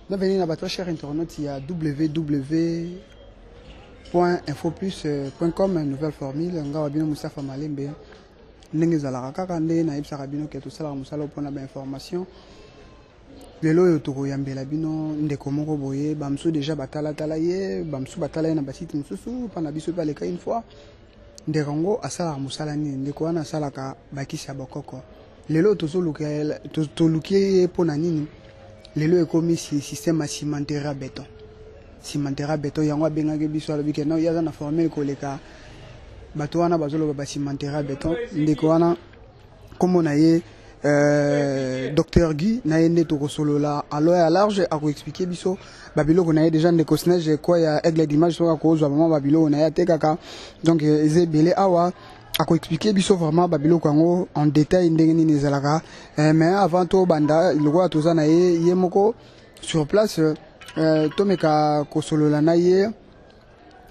Bienvenue na ba très chers internautes ya www.infoplus.com nouvelle formule nga wa bino Mustafa Malembe ndenge ezalaka kaka nde nayebisaka bino ke tosalaka mosala mpona ba information. Lelo oyo tokoyambela bino ndeko moko boye, bamosusu deja batalatala ye, bamosusu batala ye na basite mosusu mpa na biso mpe aleka une fois. Ndeko yango asalaka mosala nini? Ndeko wana asalaka bakisi ya bokoko. Lelo tozoluka, toluki ye mpo na nini? Lelo ekomi système ya cimenterie béton, cimenterie béton. Yango abengaki biso, alobi ke non, ye aza na formule koleka bato wana bazoloba ba cimenterie béton. Ndeko wana kombo na ye Docteur Guy. Na ye nde tokosolola alo ya large, akoexpliquer biso babiloko na ye. Déjà ndeko Snege kwa ya Aigle d'Image soki akozwa vraiment babiloko na ye atekaka, donc eza ebele awa, akoexpliquer biso vraiment babiloko yango en détail, ndenge nini ezalaka. Mais avant tobanda, lokola toza na ye ye moko sur place, tomeka kosolola na ye,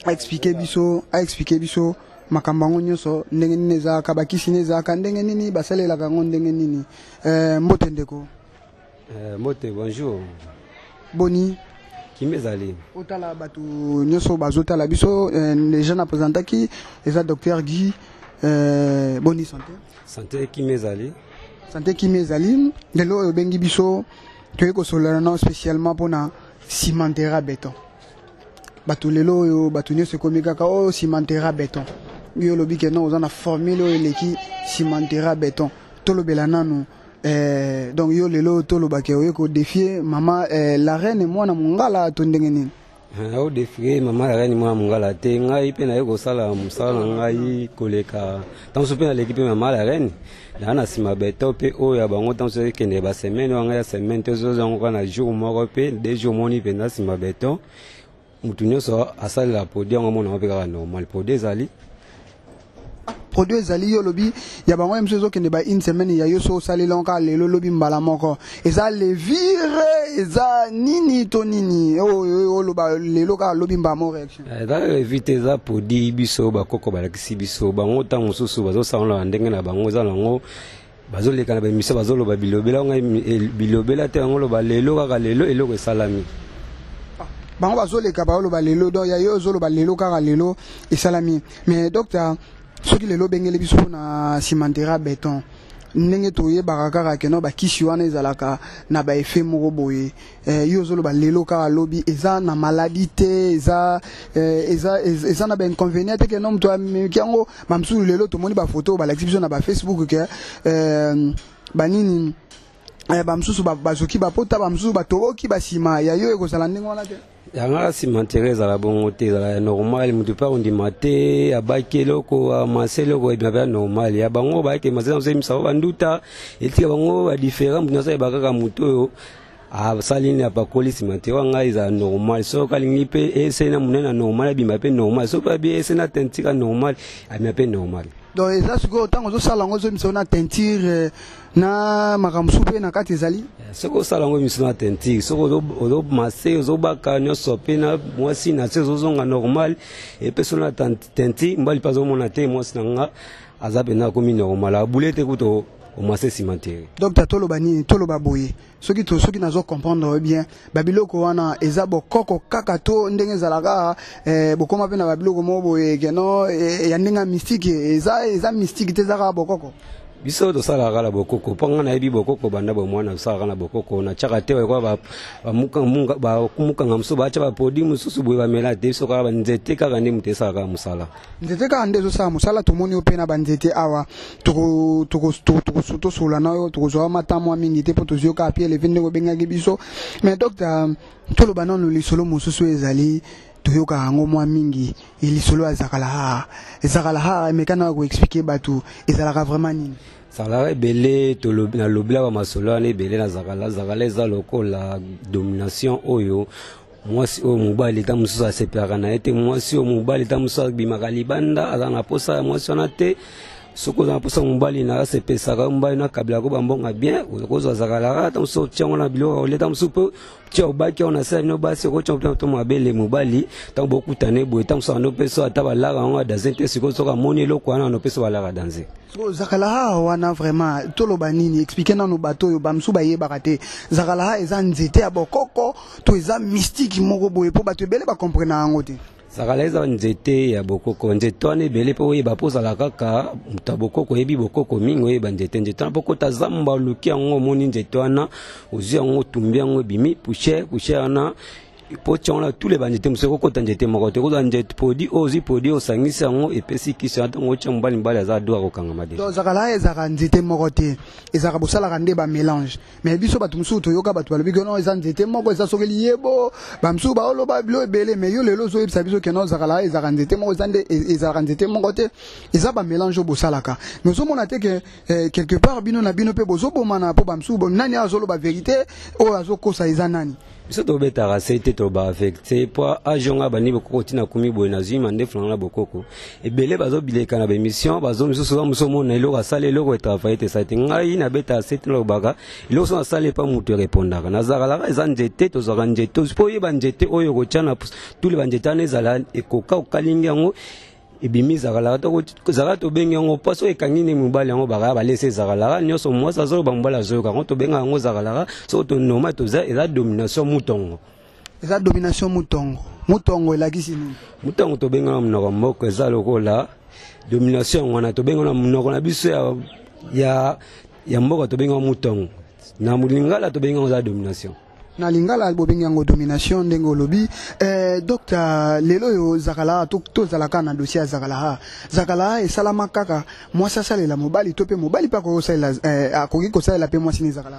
aexpliquer biso makambo yango nyonso, ndenge nini ezalaka, bakisi nini ezalaka, ndenge nini basalelaka yango, ndenge nini. Mbote ndeko. Mbote, bonjour. Boni? Kimi ezali. Otala bato nyonso bazotala biso. Déjà na présentaki, eza Docteur Guy. Boni santé? Santé kimi ezali. Santé kimi ezali. Lelo oyo obengi biso, toyei kosolola nao spécialement mpona cimenterie béton. Bato lelo oyo, bato nyonso ekomi kaka oyo cimenterie béton. Yo olobi ke non, oza na formule oyo eleki cimenterie béton. Tolobela nanu. Donc yo lelo tolobaki oye kodéfier mama la reine mwana mongala to ndenge nini? Odéfier mama la reine mwana mongala te. Ngai mpe naye kosala mosala na ngai koleka ntango mosusu mpe naleki mpe mama la reine. Naa na nsima beto mpe oyo ya bango, ntango mosusu ekende basemaine, oyo ngai ya semaine te, ozozwa yango kaka na jour moko mpe 2 jours. Omoni mpenza nsima beton, motu nyonso asalela produit yango, amonango mpe kaka normal. Produit ezali. Produit ezali. Yo olobi ya bango ye mosusu ezokende ba une semaine, ya yo so osaleli yango kaka lelo, olobi mbala moko. Eza levure, eza nini to nini oyo oloba lelo kaka lobi mbala moko réaction? Eza levure te, eza produit biso bakoko balakisi biso. Bango ntango mosusu bazosala na ndenge na bango, eza nango bazoleka na baémission, bazoloba bilobela. Ngai bilobela te, yango loba lelo kaka lelo eloko esalami. Bango bazoleka, baoloba lelo, donc ya yo ozoloba lelo kaka lelo esalami. Mais docteur, soki lelo obengeli biso mpona cimenterie béton, ndenge toyebaka kaka keno bakisi wana ezalaka na baeffet moko boye, yo ozoloba lelo kaka lobi, eza na maladie te, eza na bainconvénient te keno moto ameki yango? Bamosusu lelo tomoni bafoto balakisi biso na bafacebook ke banini, bamosusu bazoki bapota, bamosusu batoboki basima. Ya yo ekozala ndenge wana te? Yanga cimenterie ezala bongo te, ezala ya normal. Motu mpe akondima te, abaki eloko, amase eloko, ebima mpe ya normal. Ya bango bayaki mase na oyebisa bango banduta etika bango badifférent. Motu nyonso ayeba kaka motu oyo asali nini, apakoli cimenterie wa ngai, ezala normal. Soki alingi mpe ese na monene na normal, abima mpe normal. Soki abi ese na teinture normal, abima mpe normal. Donc eza sikoyo ntango ozosala yango, ozomisa na teinture na makambo mosusu mpe na kati ezali? Soki osala yango miso na teinture, soki ozomase, ozobaka nyonso mpe na mwasi na se, ozozonga normal. Epesi na teinture, mobali mpe azomona te mwasi na nga aza mpenza akomi normal, abule te kutu omase cimenterie. Docteur, toloba nini? Toloba boye, soki nazo comprendre bien, babiloko wana eza bokoko kaka to ndenge ezalaka, bokoma mpe na babiloko moko boye keno ya ndenge ya mystique? Eza mystique te, eza kaka bokoko? Biso tosalaka kaka bokoko, mpo nga nayebi bokoko banda bomwana. Tosalaka na bokoko, natiaka te ekoa bamukanga mosusu batya baproduit mosusu boye bamela te. Biso kaka banzete kaka nde moto esalaka mosala. Nzete kaka nde ezosala mosala. Tomoni yo mpe na banzete awa. Tosola na yo, tokozwa mata mwa mingi te mpo tozwi yo kaka pie eleve ndenge obengaki biso. Mais docteur, toloba nano lisolo mosusu ezali, toyokaka yango mwa mingi, lisolo ya zakala. Ezakala ha, emeka na koexpliquer bato ezalaka vraiment nini? Ezalaka ebele. Nalobelaka masolo wana ebele na zakala. Zakala eza lokola domination oyo mwasi oyo mobali ta mosusu asepelaka na ye te, mwasi oyo mobali ta mosusu abimaka libanda, aza na posa ya mwasi wana te. Soki oza na mposa mobali na asepesaka mobali na kabila ko bambonga bien, okozwa zakalaka ntango mosusu otia yango na biloko ya kolia, ntango mosusu mpe tia obaki yango na sala bino basi, okotia mpe to mabele mobali ntango bokutana boye, ntango mosusu ando mpe so ata balaka yango ya danse te. Sikoyo soki amoni eloko wana, ando mpe so balaka danse. Zakalaha wana vraiment toloba nini? Explique nanu bato oyo bamosusu bayebaka te. Zakalaha eza nzete ya bokoko to eza mystique moko boye? Mpo bato ebele bacomprena yango te. Zakala eza nzete ya bokoko. Nzete wana ebele mpo oyeba, mpo ozala kaka moto ya bokoko, oyebi bokoko mingi, oyeba nzete. Nzete wana mpo kota zamba, oluki yango, omoni nzete wana, ozwi yango, otumbi yango, ebimi poussière. Poussière wana po tia wana tous les banzete mosusu, ekokota nzete moko te, ekozwa nzete produit oyo ozwi, produit osangisi yango, epesi kisi wana. Ntango otya mobali, mobali aza do akokangama de. Zakala ezalaka nzete moko te, ezalaka bosalaka nde bamélange. Mais biso bato mosusu toyoka bato balobi ke non, eza nzete moko, eza soki liyebo, bamosusu baoloba bilo ebele. Mais yo lelo ozoyebisa biso ke non, zakala ezalaka nzete moko, eza nde ezalaka nzete moko te, eza bamélange oyo bosalaka. Mais ozomona te ke quelque part bino na bino mpe bozobomana? Mpo bamosusu, nani azoloba vérité, oyo azokosa eza nani? Biso tobetaka se te, tolobaka vérité, po age nga bandi bokoko ntina komi boye, nazwi mandefu na nga na bokoko. Ebele bazobileka na baémission, bazo misusu ba mosusu omona eloko asali, eloko etravaille te, esali te. Ngai nabetaka se te, nalobaka eloko so nasali epa moto erepondaka. Nazakalaka eza nzete, tozwaka nzete mpo oyeba nzete oyo okotya na tule. Banzete wana ezala ekoka, okalingi yango, ebimi zakalaka. Zalaka tobengi yango mpo soki ekangi nde mobali yango, bakaya balesa ezakalaka nyonso. Mwasi azoloba, mobali azoyoka yango, tobenga yango zakalaka. Soki tonoma toza, eza domination mutongo. Eza domination mutongo. Mutongo elakisi nini? Mutongo tobenga na monoko mboka, eza lokola domination yango wana tobenga na monoko na biso ya mboka, tobenga mutongo. Na lingala tobenga yango eza domination. Na lingala bobengi yango domination, ndenge olobi. Docteur, lelo oyo zakala, tozalaka na dossier ya zakala. Zakala esalama kaka mwasi asalela mobali, to mpe mobali mpe akoki kosalela mpe mwasi na ezakala?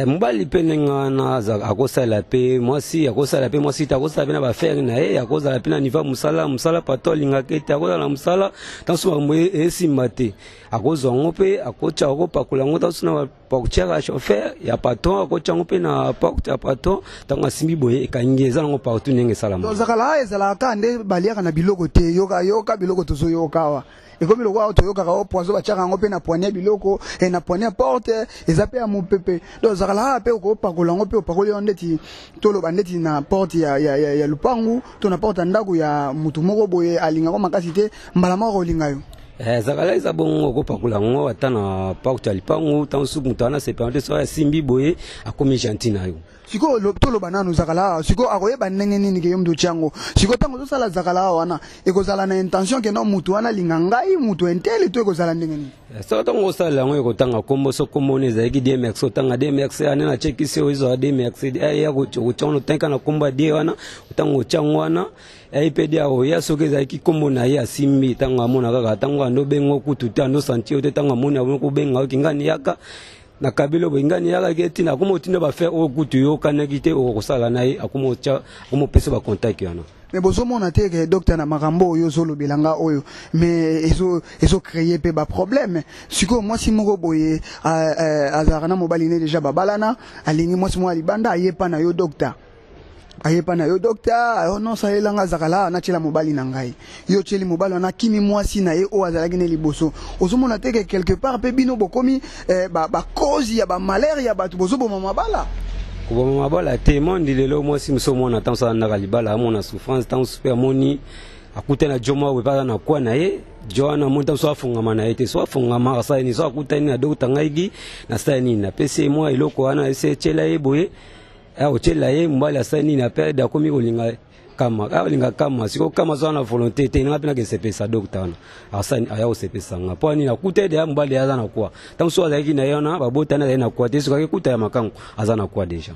Mobali mpe ndenge wana akosalela mpe mwasi, akosalela mpe mwasi te, akozala mpe na baaffaires na ye, akozala mpe na niveau ya mosala. Mosala pato alingaka ete akozala na mosala, ntanso makambo esimba te, akozwa yango mpe akotya, akopakola yango ntanso na portière ya chauffeur ya patron, akotya yango mpe na porte ya patron. Ntango asimbi boye, ekangi, eza nango partout ndenge esalama. Zakala ezalaka kaka nde baliaka na biloko te? Yoka, yoka biloko tozoyoka awa, ekomi lokola awa toyokaka o poison batiaka yango mpe na poignée biloko e na poignée porte, eza mpe ya mopepe. Donc zakala mpe okopakola yango mpe opakoli yango ndeti toloba ndeti na porte ya lupangu to na porte ya ndako ya mutu moko boye alingako makasi te, mbala moko olinga yo. Zakala eza bongo, okopakola yango ata na porte ya lipangu, ntango suku moto wana sepela te, soki asimbi boye, akomi gentil na yo. Sikoyo toloba nanu, zakala sikoyo akoyeba ndenge nini ke yo mutu otia yango? Sikoyo ntango ozosala zakala wana, ekozala na intention ke no mutu wana alinga ngai mutu intele, to ekozala ndenge nini? Soki ntango osala yango, ekotanga kombo. So kombo wana ezalaki dmx, otanga dmx ane na chekisi oyo ezwaka dmx ya kotia wana, otangi na kombo ya die wana. Ntango otya yango wana, ayi mpe dia oya, soki ezalaki kombo na ye, asimbi, ntango amona kaka, ntango ando bengo kutu te, ando sentir yo te. Ntango amoni, amoni kobenga oki ngani yaka na kabila boye, ngani yakaki etina, akoma otinda baaffaires oyo kutu yokanaki te okosala na ye, akoma otya, akoma opesa bacontact wana. Mais bozomona te ke, docteur, na makambo oyo ozolobela nga oyo, mais ezocréer mpe baproblème? Sikoyo mwasi moko boye azalaka na mobali ne déjà babalana, alingi mwasi moko ya libanda, ayepa na yo docteur, ayepa na yo docteur, oh non, salelanga zakala, natiela mobali na ngai. Yo otieli mobali wana, akimi mwasi na ye oyo azalaki ne liboso. Ozomona te ke quelque part mpe bino bokomi bacause ya bamalheur ya bato, bozoboma mabala? Koboma mabala te. Mondi lelo mwasi mosu omona ntango osala ndaka libala, amona souffrance. Ntango mosusu mpe amoni akutani na jo moko boye mpe aza na kwa na ye, jo wana amoni ntango so afungama na ye te, so afungama asala nini? So akutani na dokta, ngaiki nasala nini? Napesi ye mwa eloko wana, esi etiela ye boye, otiela ye, mobali asali nini? Aperde, akomi kolinga kama, alinga kama. Sikoyo kama aza na volonté te, nanga mpe nakesepelisa dokta wana, asani aya kosepelisa nga mpo nini? Akuta ede ya mobali aza na kwa. Ntango so azalaki na ye wana, babotani, azali na kwa te. Soki akekuta ya makango, aza na kwa déjà.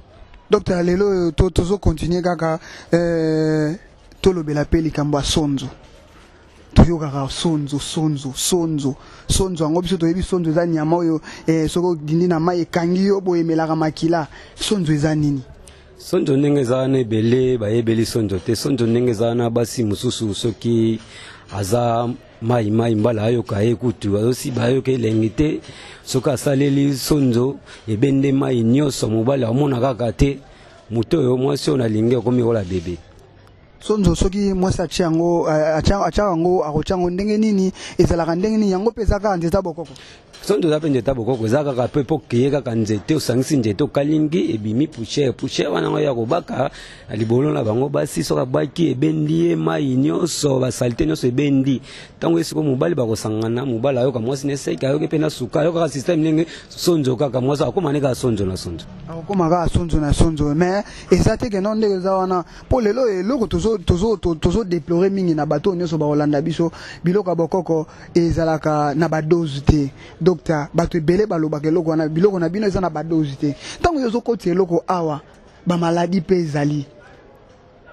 Docteur, lelo oyo tozocontinue kaka, tolobela mpe likambo ya sonzo. Toyokaka sonzo, sonzo, sonzo, sonzo yango. Biso toyebi sonzo eza nyama oyo soki odindi na mai, ekangi yo boye, emelaka makila. Sonzo eza nini? Sonzo ndenge eza wana, ebele bayebeli sonzo te. Sonzo ndenge eza wana, basi mosusu soki aza mai mai, mbala ayoka ye kutu azosiba, ayoka elengi te. Soki asaleli sonzo, ebende mai nyonso, mobali amona kaka te moto oyo mwasi oyo nalingi akomi kola bebe. Sonzo, soki mwasi atie yango, atiaka yango, akotia yango ndenge nini? Ezalaka ndenge nini yango? Mpe eza kaka nzete ya bokoko? Sonzo eza mpe nzete ya bokoko, eza kaka mpe mpo keye kaka nzete, osangisi nzete, okalingi, ebimi poussière. Poussière wana yango ya kobaka na libolo na bango basi. Soki abaki, ebendi ye mai nyonso, basaleté nyonso ebendi. Ntango ye sikoyo mobali bakosangana, mobali ayoka mwasi na eseki, ayoki mpe na suka, ayokaka système ndenge sonzo kaka, mwasi akóma ne kaka sonzo na sonzo. Akokóma kaka sonzo na sonzo. Mais eza te ke no ndenge eza wana, mpo lelo eloko tozodéplorer mingi na bato oyo nyonso bakolanda biso, biloko ya bokoko ezalaka na badose te. Docteur, bato ebele balobaka eloko wana, biloko na bino eza na badose te. Ntango yo ozokotisa eloko awa, bamaladi mpe ezali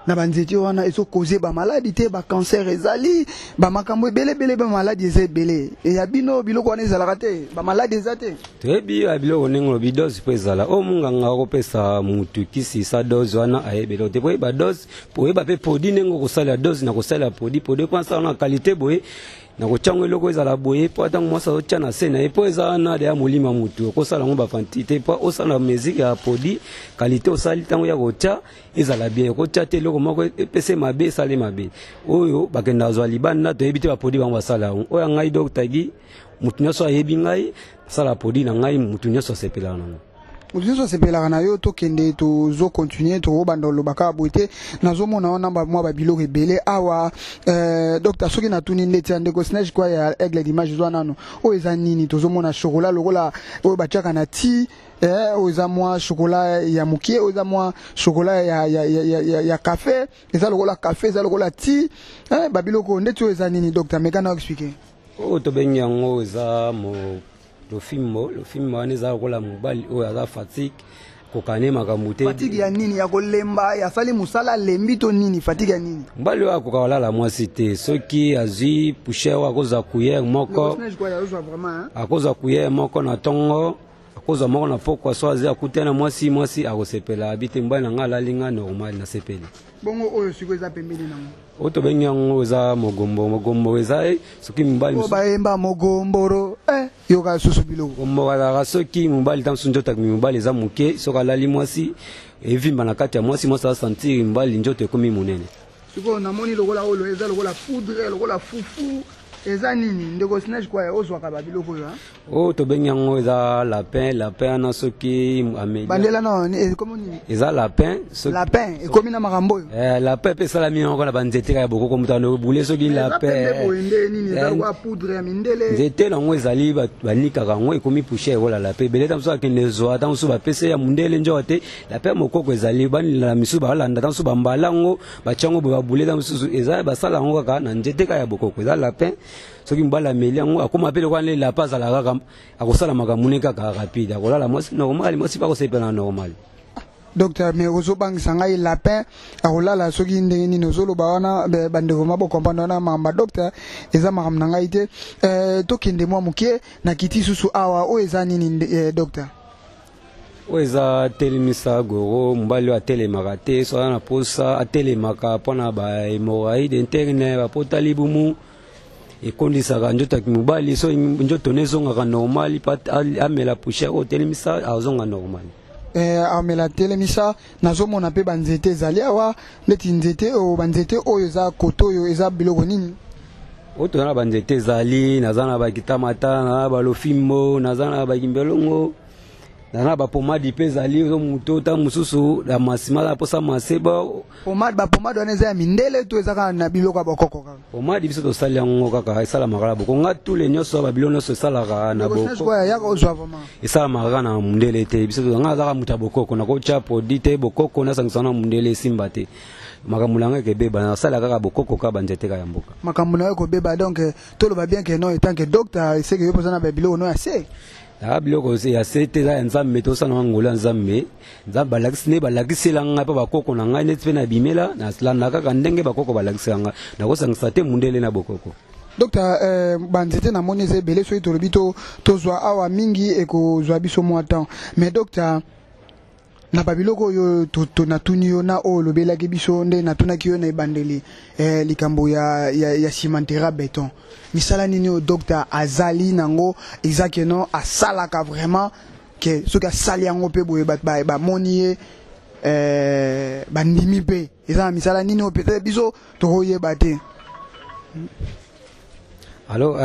na banzete wana, ezokoze bamaladi te, bacancer ezali, bamakambo ebele ebele, bamaladi eza ebele. Eya bino biloko wana ezalaka te, bamaladi eza te? Toyebi ya biloko ndenge olobi, dose mpo ezala oyo monganga akopesa mutu kisi sa dose wana, ayebi eloko te. Po oyeba dose, po oyeba mpe produit, ndenge okosalela dose na kosalela produit, produit mpo asala na qualité boye, na kotia yango eloko ezala boye, mpo ntango mwasi azotia na se na ye, mpo eza wana deya molimo ya mutu, okosala yango bafanti te. Mpo osala mesure ya produit qualité, osali ntango ya kotia ezala bien, okotia te eloko moko epese mabe, esali mabe. Oyo bakenda kozwa libanda, toyebi te baproduit bango basala yango. Oyo ya ngai Docteur Guy, motu nyonso ayebi ngai, asala produit na ngai, motu nyonso asepelaka nango. Moto nyonso asepelaka na yo. Tokende, tozocontinuer, tokobanda oloba kaka boye te. Nazomona wana mwa babiloko ebele awa. Docteur, soki natuni ndeti ya ndeko Snage kwa ya Aigle d'Image, ezwa nano oyo eza nini? Tozomona chocolat lokola oyo batiaka na ti, oyo eza mwa chocolat ya mokie, oyo eza mwa chocolat ya café, eza lokola café, eza lokola ti, babiloko ndeti oyo eza nini, docteur? Meka na expliquer. Oyo tobengi yango eza mo lofimbo. Lofimbo wana eza lokola mobali oyo aza fatigue, kokane makambo te. Fatigue ya nini? Ya kolemba, asali mosala, alembi to nini? Fatigue ya nini? Mobali oyo akoka kolala mwasi te, soki azwi poussière oyo, akozwa cuillère moko, akozwa cuillère moko na ntongo, akozwa moko na pokwa. So azwi, akutana na mwasi, mwasi akosepela, abi te mobali na ngai alali ngai normal, nasepeli. Bongo oyo sikoyo eza pembeni nango? Oyo tobengi yango eza mogombo. Mogombo eza soki mobali Oyo bayemba mogomboro, yoka susu biloko. Mogombo azalaka soki mobali ta mosusu nzoto ya mobali eza moke, soki alali mwasi, evimba na kati ya mwasi, mwasi asentir mobali nzoto ekomi monene. Sikoyo namoni lokola oyo eza lokola poudre, lokola fufu, eza nini, ndeko Snage kwa ozwaka babiloko oyo? Oyo tobengi yango eza lapin. Lapin wana soki ameli Bandela no, ekomi nini? Eza lapin. Lapin ekomi na makambo oyo? Lapin mpe esalami yango na banzete kaka ya bokoko. Moto anobule soki lapin. Boye nde nini? Eza lokola poudre ya mindele. Nzete nango ezali, banikaka yango, ekomi poussière ekola lapin. Ebele ta mosusu akende zwa, ta mosusu bapesa ya mondele nzoka te lapin mokoko ezali. Banilala misusu balanda, ta mosusu bambala yango, batia yango boye, babule. Ta mosusu eza basala yango kaka na nzete kaka ya bokoko, eza lapin. Soki mobali ameli yango, akóma mpe lokola nde lapin azala kaka, akosala makambo ne kaka rapide, akolala mwasi normal, mwasi mpe akosepela na normal. Docteur, mais ozobangisa ngai. Lapin akolala soki ndenge nini ozoloba wana? Bandeko ma bocomprendre wana makambo ya docteur eza makambo na ngai te. Tokende mwa moke na kiti susu awa. Oyo eza nini, docteur? Oyo eza telemisa goro. Mobali oyo atelemaka te, so aza na posa atelemaka, mpona bahémorroïde interne, bapota libumu, ekondisaka nzoto ya mobali. So nzoto ne ezongaka normal, mpo amela poussière oyo telemisa, azonga normal. Amela telemisa. Nazomona mpe banzete ezali awa, ndeti nzete oyo, banzete oyo eza kote oyo eza biloko nini? Oyo toza na banzete ezali, naza na bakitamata, naza na balofimbo, naza na bakimbelongo, naza na bapomade mpe ezali. Ozo moto ta mosusu ya masima aza mposa maseba. Pomade, bapomade wana eza ya mindele to eza kaka na biloko ya bokoko kaka? Pomade biso tosali yango kaka, esalamaka na boko. Nga tule nyonso, babilo nyonso esalaka na boko. Yaka ozwa vraiment. Esalamaka kaka na mundele te. Biso nga azaka moto ya bokoko, nakotya produit te bokoko nasangisa na mundele, esimba te. Makambo na ngai ekebeba. Nasala kaka bokoko, kaka banzete kaka ya mboka. Makambo na yo ekobeba. Donc toloba bien ke non, etant que docteur, eseke yo mpoza na babiloko no ya se? Aa, biloko ya se te, eza ya Nzambe. Tosala nga ngolo ya Nzambe. Nzambe balakisi nde balakisela ngai mpo bakoko na ngai neti mpe nabimela, nalanda kaka ndenge bakoko balakisela ngai, nakosangisa te mundele na bokoko. Docteur, banzete namoni eza ebele. Soki tolobi tozwa awa mingi, ekozwa biso mwa temps. Mais docteur, na babiloko oyo natuni yo na oyo olobelaki biso, nde natunaki yo na ebandeli, likambo ya cimenterie béton, misala nini oyo docteur azali nango eza ke no asalaka vraiment ke soki asali yango mpe boye, bato bamoni ye? Bandimi mpe eza na misala nini oyo peut-être biso tokoyeba te? Alors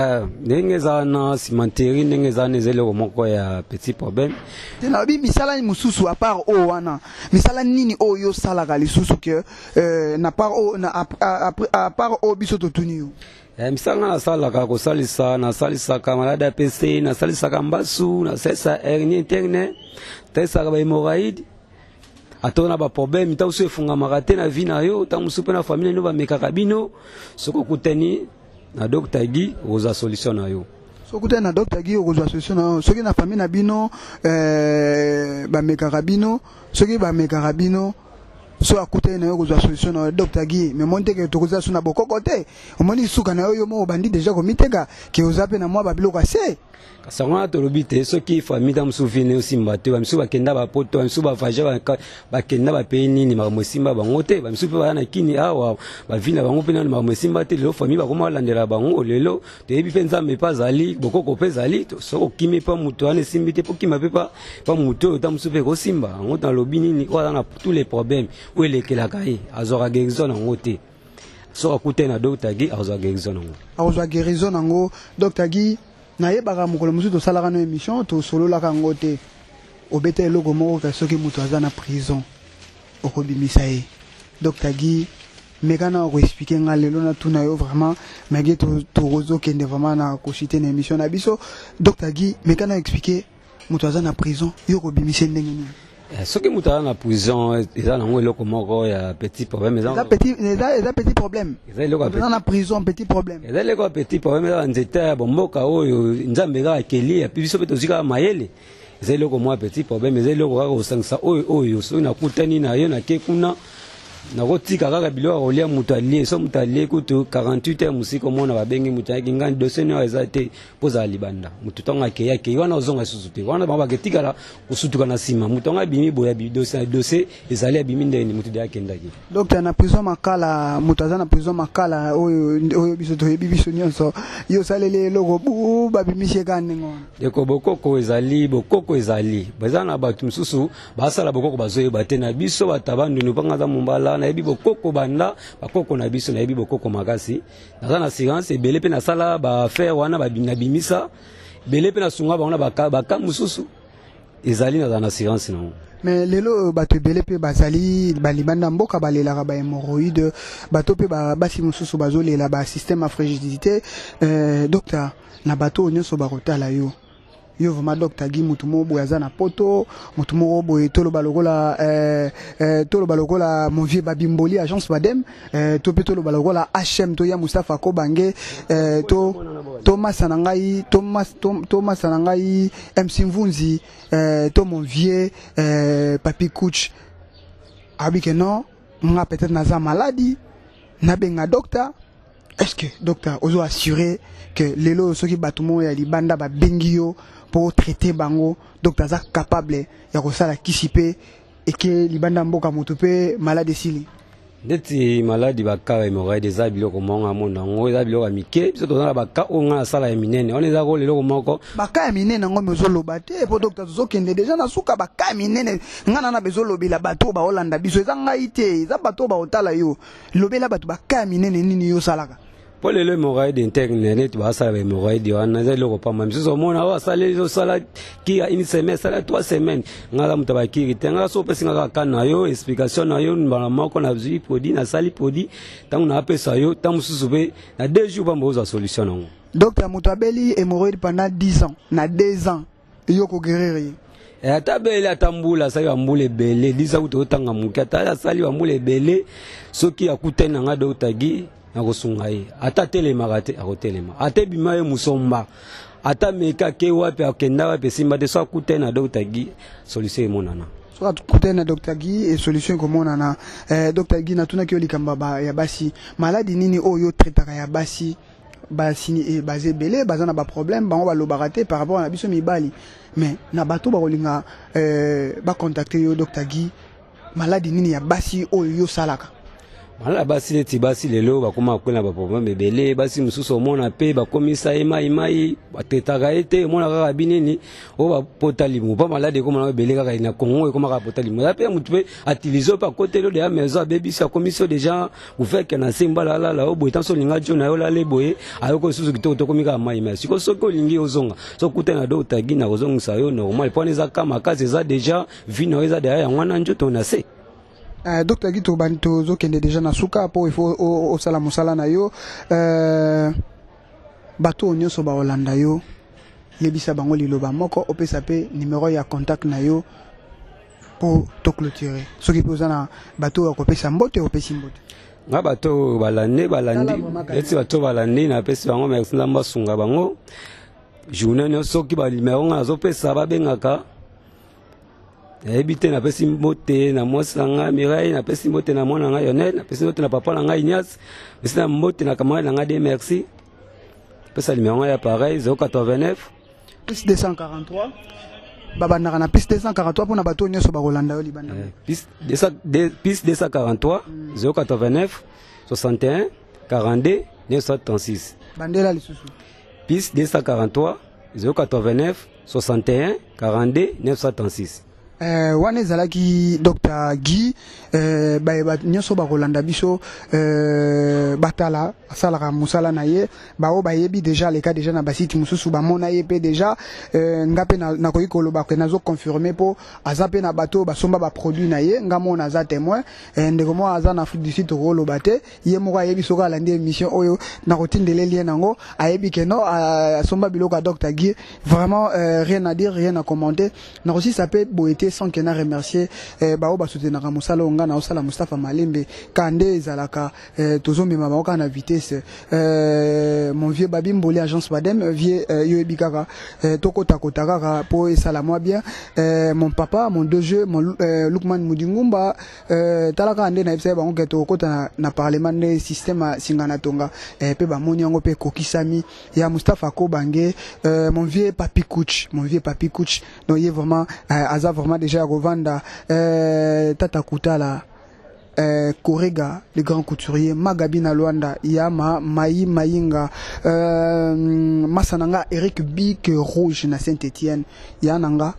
ndenge eza na cimenterie, ndenge eza wana, eza eloko moko ya petit problème. Te, nalobi misala mosusu à part oyo wana. Misala nini oyo osalaka lisusu ke na part oyo, à part oyo biso totuni yo? Misala nga nasalaka, kosalisa, nasalisaka malade APC, nasalisaka mbasu, nasalisa hernie interne, nasalisaka bahémorroïde. Ata na baproblème, ntango mosusu efungamaka te na vie na yo, ntango mosusu mpe na famille na bino bamekaka bino, soki okutani na Docteur Guy, okozwa solution na yo. Soki okutani na Docteur Guy, okozwa solution na yo. Soki na famille na bino bamekaka bino, soki bamekaka bino, so akutani na yo, kozwa solution na yo, Docteur Guy. Mais omoni teke tokozala so na bokoko te. Omoni suka na yo, yo moko obandi déjà komiteka ke oza mpe na mwa babiloko ase. Kasi yango wana tolobi te, soki famille ta mosusu vine osimba te, bamisusu bakenda bapoto, bamisusu bavaja, bakenda bapei nini, makambo esimba bango te. Bamisusu mpe baza na kini awa, bavi na bango mpe nano makambo esimba te. Lelo famille bakoma balandela bango. Lelo toyebi mpe Nzambe mpe azali, bokoko mpe ezali. Soki okimi mpa moto wana esimbi te, mpo okima mpe pa moto oyo ta mosusu mpe ekosimba. Yango nalobi nini, oyo aza na tous les problèmes oyo elekelaka ye, azwaka guérison yango te. Soki akutani na Docteur Guy, akozwa guérison yango. Akozwa guérison yango. Docteur Guy, nayebaka mokolo mosusu tosalaka no émission, tosololaka yango te, obeta eloko moko ka soki moto aza na prison, okobimisa ye. Docteur Guy, meka na koexpliquer nga lelo, natuna yo vraiment meke, tokozokende vraiment na koshite na émission na biso. Docteur Guy, meka na expliquer, moto aza na prison, yo kobimisa ndenge nini? Soki moto aza na prison, eza nango eloko moko ya petit problème. Eza petit, eza petit problème. Eza eloko aza na prison, petit problème. Eza eloko ya petit problème. Eza banzete ya bomboka oyo Nzambe kaka akeli, epi biso mpe tozwi kaka mayele. Eza eloko moko ya petit problème, eza eloko kaka kosangisa oyo. Soki nakutani na yo, nake kuna, nakotika kaka biloko ya kolia, moto alie. So moto alie kutu 48 heures, mosika omona babengi moto ayaki ngai, dossier nio eza te mpo ozala libanda. Moto ntango akei, akei wana, ozonga lisusu te. Wana bango baketikala kosutuka na nsima. Moto yango abimi boye, dossier ezali, abimi ndeni, moto de akendaki. Docteur, na prison Makala, moto aza na prison Makala oyo biso toyebi, biso nyonso, yo osaleli eloko bu, babimisi ye kaka ndenge wana? Ndeko, bokoko ezali, bokoko ezali. Baza na bato mosusu basala bokoko, bazoyeba te. Na biso bato ya Bandundu, mpanga aza mombala, nayebi bokoko banda bakoko na biso, nayebi bokoko makasi. Naza na assurance ebele mpe nasala baaffaire wana, nabimisa ebele mpe nasunga bango na baka mosusu ezali, nazala na assurance nango. Mais lelo oyo bato ebele mpe bazali balibanda mboka, balelaka bahémorroïde, bato mpe basi mosusu bazolela basystème ya frigidité. Docteur, na bato oyo nyonso bakotala yo, yo vraiment Docteur Guy, motu moko boye aza na poto, motu moko boye toloba lokola mon vieux Babimboli, agence Badem, to mpe toloba lokola HM, to ya Mustapha Kobange, to masa na ngai, to masa na ngai MC Mvunzi, to mon vieux Papi Kuch, abi ke non, nga peut-être naza maladi, nabenga docteur. Est-ce que docteur ozo assurer que lelo soki bato moko ya libanda babengi yo mpo traiter bango, docteur aza capable ya kosala kisi mpe eke libanda mboka, moto mpe malade esili? Ndeti maladi baka ya hémorroïde, eza biloko moko amona yango, eza biloko ya mike. Biso toza na baka oyo ngai nasala ya minene wana, eza kola eloko moko. Baka ya minene yango me ozoloba te, mpo docteur, tozokende déjà na suka. Baka ya minene, ngai nana bezolobela bato oyo baolanda biso, eza ngai te, eza bato oyo baotala yo. Lobela bato baka ya minene nini yo osalaka. Mpo lelo hémorroïde interne, neti basala bahémorroïde wana, eza eloko pamba. Misusu omona oyo asali, osala kira une semaine, asala 3 semaines. Ngai aza moto ya bakiri te. Ngai so opesi nga kaka na yo explication na yo, mbala moko nazwi produit, nasali produit, ntango naapesa yo, ntango mosusu mpe na 2 jours pamba, ozwa solution nango. Docteur, moto abeli hémorroïde pendant 10 ans, na 2 ans yo koguérir ye? Ata bele, ata mbula asali bambula ebele, disa kuta otanga moke, ata asali bambula ebele, soki akutani na nga Docteur Guy, nakosunga ye. Ata atelemaka te, akotelema. Ata ebima ye mosomba, ata meka ake wapi, akenda wapi, esimba te, so akutani na Docteur Guy, solution emonana. Soki akutani na Docteur Guy, e solution ekomonana. Docteur Guy, natunaki yo likambo ya basi. Maladi nini oyo traitaka ya basi? Basi baza ebele, baza na baproblème, bango balobaka te par rapport na biso mibali. Mais na bato bakolinga bacontacte yo, Docteur Guy, maladi nini ya basi oyo yo osalaka? Malala basi neti basi lelo bakoma kokwela baproblème ebele. Basi mosusu omona mpe bakomisa ye mai mai, batetaka ye te, omona kaka binini oyo bapota limu mpo maladi ekoma na ebele kaka na Congo, ekoma kaka pota limu. Eza mpe motu mpe atilize mpe akoteli oyo deya maison, abebisi, akomisi yo deja uveke na se mbala alala oyo boye. Ntanso olinga jo na yo olale boye, ayoki lisusu kitoko, tokomi kaka mai mai. Sikoyo soki olingi ozonga, soki okutani na docteur Guy, na kozongisa yo normal, mpo wana eza ka makasi, eza deja vie na yo, eza deya yango wana nzoto na se. Docteur Guy, tobandi, tozokende déjà na suka mpo il faut osala mosala na yo. Bato oyo nyonso baolanda yo, yebisa bango liloba moko, opesa mpe numéro ya contact na yo mpo toclôturer. Soki mpe oza na bato oyo akopesa mbote, opesi mbote. Nga bato oyo balandi balandi eti bato balandi, napesi bango merci. Nzambe asunga bango journée nyonso. Soki banumero nga nazopesa, babengaka, nayebi te. Napesi mbote na mwasi na ngai Mirai, napesi mbote na mwana na ngai Yonel, napesi mbote na papa na ngai Ignace, napesi na mbote na camarade na ngai de merci. Pesa numéro ngai ya pareil 089 Plus 243, babandaka na plus 243 mpona bato oyo nyonso bakolanda yo libanda. Plus 243 089 61 42 936. Bandela lisusu. Plus 243 089 61 42 936. Wana ezalaki Dr Guy. Bayeba nyonso bakolanda biso, batala asalaka mosala na ye. Bao bayebi déjà, aleka déjà na basite mosusu, bamona ye mpe déjà. Nga mpe nakoki koloba ke nazoconfirme mpo aza mpe na bato oyo basomba baproduit na ye. Nga moko naza témoin. Ndeko moko aza na Afrique du Sud, tokoloba te, ye moko ayebi. Soki alandi émission oyo, nakotindela lien nango, ayebi ke no asomba biloko ya Dr Guy. Vraiment, rien à dire, rien à commenter. Nakosisa mpe boye te sans ke na remercier bao basoutenaka mosala oyo nga naosala, Mustapha Malembe ka nde ezalaka. Tozomema bango kaka na vitesse. Mon vieux Babi Mboli, agence Badem, vieux, yo yebi kaka, tokotakota kaka mpo esala mwa bien. Mon papa, mon deux jeux, mon Lukman Mudingumba, tala kaka nde nayebisa ye bango ke tokokota na parlement nde système ya singa na tonga mpe bamoni yango mpe ekokisami ya Mustapha Kobange. Mon vieux Papi Kuch, mon vieux Papi Kuch, donc ye vraiment aza vraiment déjà ya kovanda. Tata Kutala, Korega le grand couturier, Magabi na Luanda, Yama Mai Mayinga, Masananga Eric Bic Rouge na Saint-Étienne, Yananga,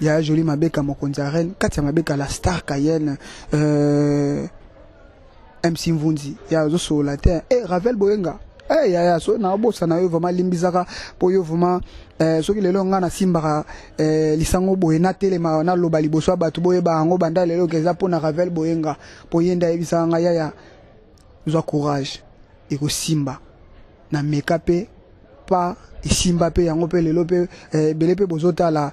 ya Joli Mabeka, mokonzi ya reine kati ya Mabeka, la star Cayenne, MC Mvunzi ya azosolola te. Ravel Boyenga, yaya, so naobosana yo vraiment, limbisaka mpo yo vraiment, soki lelo nga nasimbaka lisango boye, natelema, naloba liboso ya bato, boyeba yango banda lelo ke eza mpona Ravel Boyenga, mpo ye nde ayebisaka nga: "Yaya, zwa courage, ekosimba." Na meka mpe pa esimba mpe yango mpe lelo mpe ebele mpe bozotala.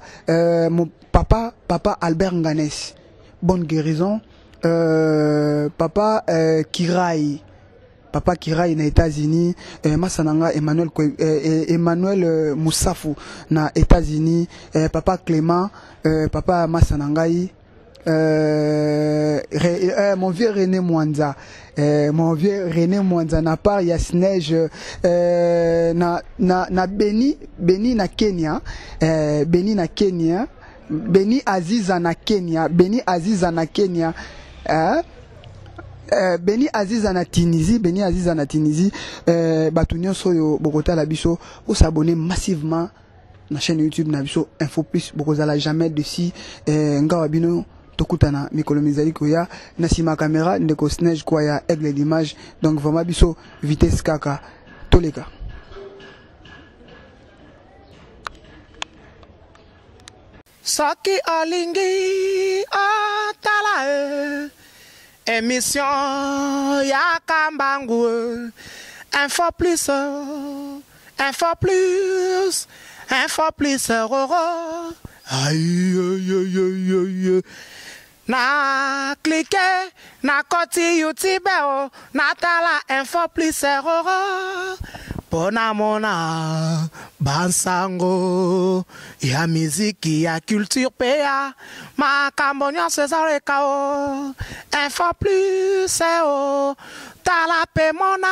Mon papa, papa Albert Nganes, bonne guérison. Papa Kirai, papa Kirai na États-Unis, masa na nga Emmanuel, Emmanuel Musafu na États-Unis, papa Clément, papa masa na ngai, mon vieux René Mwanza, mon vieux René Mwanza na part ya Sneige, na Beni, Beni na Kenya, Beni na Kenya, Beni Aziza na Kenya, Beni Aziza na Kenya, Beni Aziza na Tunisie, Beni Aziza na Tunisie. Bato nyonso oyo bokotala biso, bosabonner massivement na chaîne YouTube na biso Info Plus, bokozala jamais déçus. Ngawa bino, tokutana mikolo mizali koya. Na nsima caméra, ndeko Sneige kwa ya Aigle d'image. Donc vraiment, biso vitesse kaka, toleka. Soki olingi otala e émission ya Kambangu, Info Plus, Info Plus, Info Plus roro. Aïe, aïe, aïe, aïe. Na clique na koti YouTube o, natala Info Plus roro mpo namona bansango ya miziki, ya culture mpe ya makambo nyonso ezaleka o Info Plus o. Tala mpe mona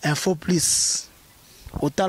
Info Plus, otala.